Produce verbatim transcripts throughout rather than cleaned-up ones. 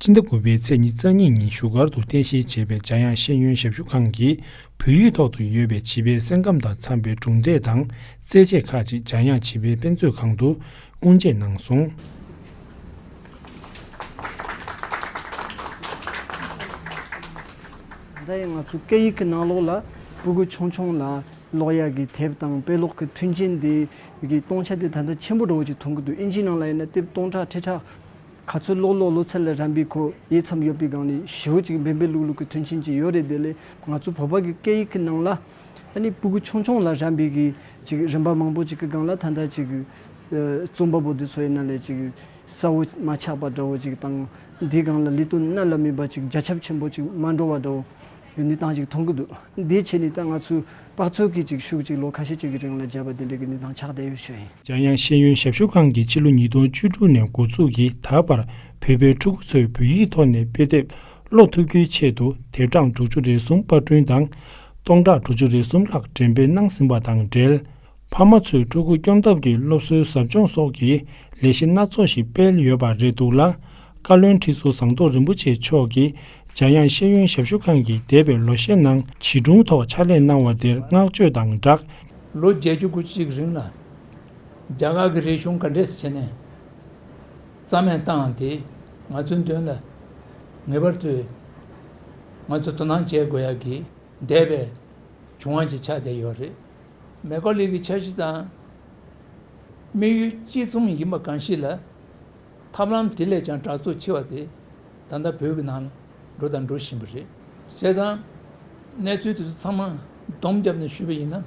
ཕྱི་ཟླ་དགུ་པའི་ཚེས་ཉི་ཤུ་རྩ་གཉིས་ཉིན་བཞུགས་སྒར་དུ་རྟེན་གཞི་བྱས་པའི་འཇམ་དབྱངས་ཤེས་ཡོན་ཞབས་ཞུ་ཁང་གིས་བོད་ཡིག་ཐོག་ཏུ་ཡོད་པའི་བྱིས་པའི་སེམས་ཁམས་དང་འཚམས་པའི་སྒྲུང་དེབ་དང་རྩེད་ཆས་ཁག་ཅིག་འཇམ་དབྱངས་བྱིས་པའི་དཔེ་མཛོད་ཁང་དུ་དབུ་འབྱེད་གནང་སོང་། ད་ཡིན་ང་ཚོའི་སྐད་ཡིག་གི་ནང་ལོགས་ལ་སྤུ་གུ་ཆུང་ཆུང་ལ་ཀློག་ཡག་གི་དེབ་དང་དཔེ་ཀློག་གི་མཐུན་རྐྱེན་དེ་གི་སྟོང་ཆ་དེ་ད་ལྟ་ཆེན་པོ་འདྲ་བོ་ཅིག་མཐོང་གི་འདུག་ཨིན་ཇིའི་ནང་ལ་ཡིན་ན་དེབ་སྟོང་ཕྲག་ཁྲི་ཕྲག་ག་ཚོད་ཀློག་ཀློག་ལོ་ཚད་ལ་རན་པའི་ཁོ་ཡིག་ཚད་ཡོད་པའི་སྒང་ནས་ཞེ་པོ་ཅིག་འབེན་འབེན་ལུག་ལུག་གི་མཐུན་རྐྱེན་ཅིག་ཡོད་རེད། དེ་ལས་ང་ཚོ་བོད་པ་གི་སྐད་ཡིག་གི་ནང་ལ་ཨ་ནི་སྤུ་གུ་ཆུང་ཆུང་ལ་རན་པའི་གི་ཅིག་རིམ་པ་མང་པོ་ཅིག་གི་སྒང་ལ་ད་ལྟ་ཅིག་རྩོམ་པ་པོ་འདི་ཚོ་ཡིན་ན་ལས་ཅིག་གསལ་བོ་མ་ཆགས་པ་འདྲ་བོ་ཅིག་དང་། འདིའི་སྒང་ལ་ལས་དོན་སྣ་ལ་མིན་པ་ཅིག་རྒྱ་ཁྱབ་ཆེན་པོ་ཅིག་མ་འགྲོ་བ་འདྲ་བོ་གི་གནས་སྟངས་ཅིག་མཐོང་གི་འདུག་འདིའི་ཆེད་ནས་ད་ང་ཚོའི་དཔག་ཚོད་ཀྱི་ཅིག་ཤུགས་ཅིག་ལོ་ཁ་ཤས་ཅིག་གི་རིང་ལ་བརྒྱབ་པ་འདི་འདྲ་གི་གནས་སྟངས་ཆགས་བསྡད་ཡོད་ཞུ་ཡིན། འཇམ་དབྱངས་ཤེས་ཡོན་ཞབས་ཞུ་ཁང་གིས་ཕྱི་ལོ་ཉིས་སྟོང་བཅུ་དྲུག་ནས་འགོ་འཛུགས་ཀྱིས་ད་བར་བོད་པའི་ཕྲུ་གུ་ཚོས་བོད་ཡིག་ཐོག་ནས་དཔེ་དེབ་ཀློག་ཐུབ་རྒྱུའི་ཆེད་དུ་དེབ་གྲངས་དྲུག་ཅུ་རེ་གསུམ་པར་སྐྲུན་དང་། སྟོང་ཕྲག་དྲུག་ཅུ་རེ་གསུམ་ལྷག་འགྲེམས་སྤེལ་གནང་ཟིན་པ་དང་འབྲེལ། ཕ་མ་ཚོས་ཕྲུ་གུ་སྐྱོང་ཐབས་ཀྱི་སློབ་གསོའི་ཟབ་སྦྱོང་སོགས་ཀྱི་ལས་གཞི་སྣ་ཚོགས་ཤིག་སྤེལ་ཡོད་པ་རེད་འདུག་ལ། བཀའ་བློན་ཁྲི་ཟུར་ཟམ་གདོང་རིན་པོ་ཆེ་མཆོག་གིས་འཇམ་དབྱངས་ཤེས་ཡོན་ཞབས་ཞུ་ཁང་གི་འདས་པའི་ལོ་ཤས་ནང་བྱིས་སྒྲུང་ཐོག་ཕྱག་ལས་གནང་བ་དེར་བསྔགས་བརྗོད་དང་སྦྲགས། ལོ་བརྒྱད་ཅུ་དགུ་བཅུ་ཅིག་རིང་ལ་རྒྱ་གར་གྱི་རིག་གཞུང་ག་འདྲས་བྱས་ནས་རྩ་མེད་བཏང་དེ་ང་ཚོའི་མདུན་ལ་ངེས་པར་དུ་ང་ཚོ་དོ་སྣང་བྱེད་དགོས་ཡག་གི་འདས་པའི་བྱུང་བ་ཅིག་ཆགས་བསྡད་ཡོད་རེད། མེ་ཀོ་ལི་གི་འཆར་གཞི་དང་དམིགས་ཡུལ་གཅིག་མཚུངས་ཡིན་པ་གང་ཞིག་ལ། ཐབས་ལམ་དེ་ལས་ཀྱང་དྲག་རྩུབ་ཆེ་བ་དེ་ད་ལྟ་བོད་ཀྱི་ནང་ལ་འགྲོ་དང་འགྲོ་བཞིན་པ་རེད། བྱས་ཙང་གནས་ཚུལ་དེ་ཚོ་ཚང་མ་སྡོམ་བརྒྱབ་ནས་ཞུས་པ་ཡིན་ན།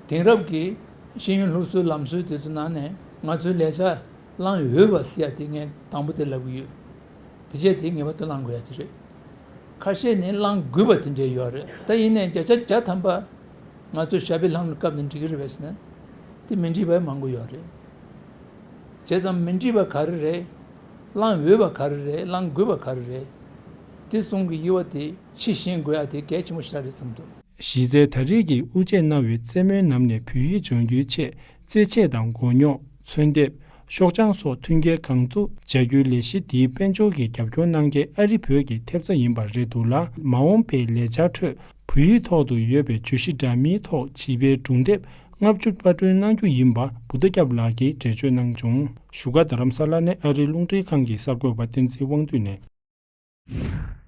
དེང་རབས་ཀྱི་ཤེས་ཡོན་སློབ་གསོའི་ལམ་སྲོལ་དེ་ཚོ་ནང་ནས་ང་ཚོའི་ལས་འཆར་བླང་འོས་པ་ཟེར་ཡ་དེ་ངས་དང་པོ་དེ་ལབ་ཀྱི་ཡོད། དེ་བྱས་དེ་ངེས་པར་དུ་བླང་དགོས་ཡ་ཅིག་རེད། ཁ་ཤས་ནི་བླང་དགོས་པ་དེ་འདྲ་ཡོད་རེད། ད་ཡིན་ནའི་བརྒྱ་ཆ་བརྒྱ་ཐམ་པ་ང་ཚོ་ཞྭ་བའི་ལྷམ་ལ་བཀབ་ནས་འགྲིག་གི་རེད་པས་ཟེར་ན། དེ་མི་འགྲིག་པ་མང་པོ་ཡོད་རེད། བྱས་ཙང་མི་འགྲིག་པ་ག་རེ་རེད། བླང་འོས་པ་ག་རེ་རེད། བླང་དགོས་པ་ག་རེ་རེད། དེ་གསུང་གི་དབྱེ་བ་དེ་ཕྱི་ཤེས་དགོས་ཡ་དེ་གལ་ཆེན་པོ་ཞིག་རེད་བསམ་འདུག་གཞི་རྩའི་ད་རེས་ཀྱི་དབུ་འབྱེད་གནང་བའི་རྩེད་མོའི་ནང་ནས་བོད་ཡིག་སྦྱོང་རྒྱུའི་ཆེད་རྩེད་ཆས་དང་མགོ་རྙོག་ཚོན་འདེབས། ཤོག་བྱང་སོགས་མཐུན་རྐྱེན་གང་ཐུབ་སྦྱར་རྒྱུའི་ལས་གཞི་འདིའི་དཔལ་འབྱོར་གྱི་རྒྱབ་སྐྱོར་གནང་མཁན་ཨ་རི་བོད་ཀྱི་ཐེབས་རྩ་ཡིན་པ་རེད་འདུག་ལ། མ་འོངས་པའི་ལས་འཆར་ཁྲོད་བོད་ཡིག་ཐོག་ཏུ་ཡོད་པའི་བརྗོད་གཞི་འདྲ་མིན་ཐོག་བྱིས་པའི་སྒྲུང་དེབ་ལྔ་བཅུ་པར་སྐྲུན་གནང་རྒྱུ་ཡིན་པ་བུདྡྷ་སྐྱབས་ལགས་ཀྱིས་འགྲེལ་བརྗོད་གནང་བྱུང་། བཞུགས་སྒར་རྡ་རམ་ས་ལ་ནས་ཨ་རིའི་རླུང་འཕྲིན་ཁང་གི་གསར་འགོད་པ་བསྟན་འཛིན་དབང་འདུས་ནས།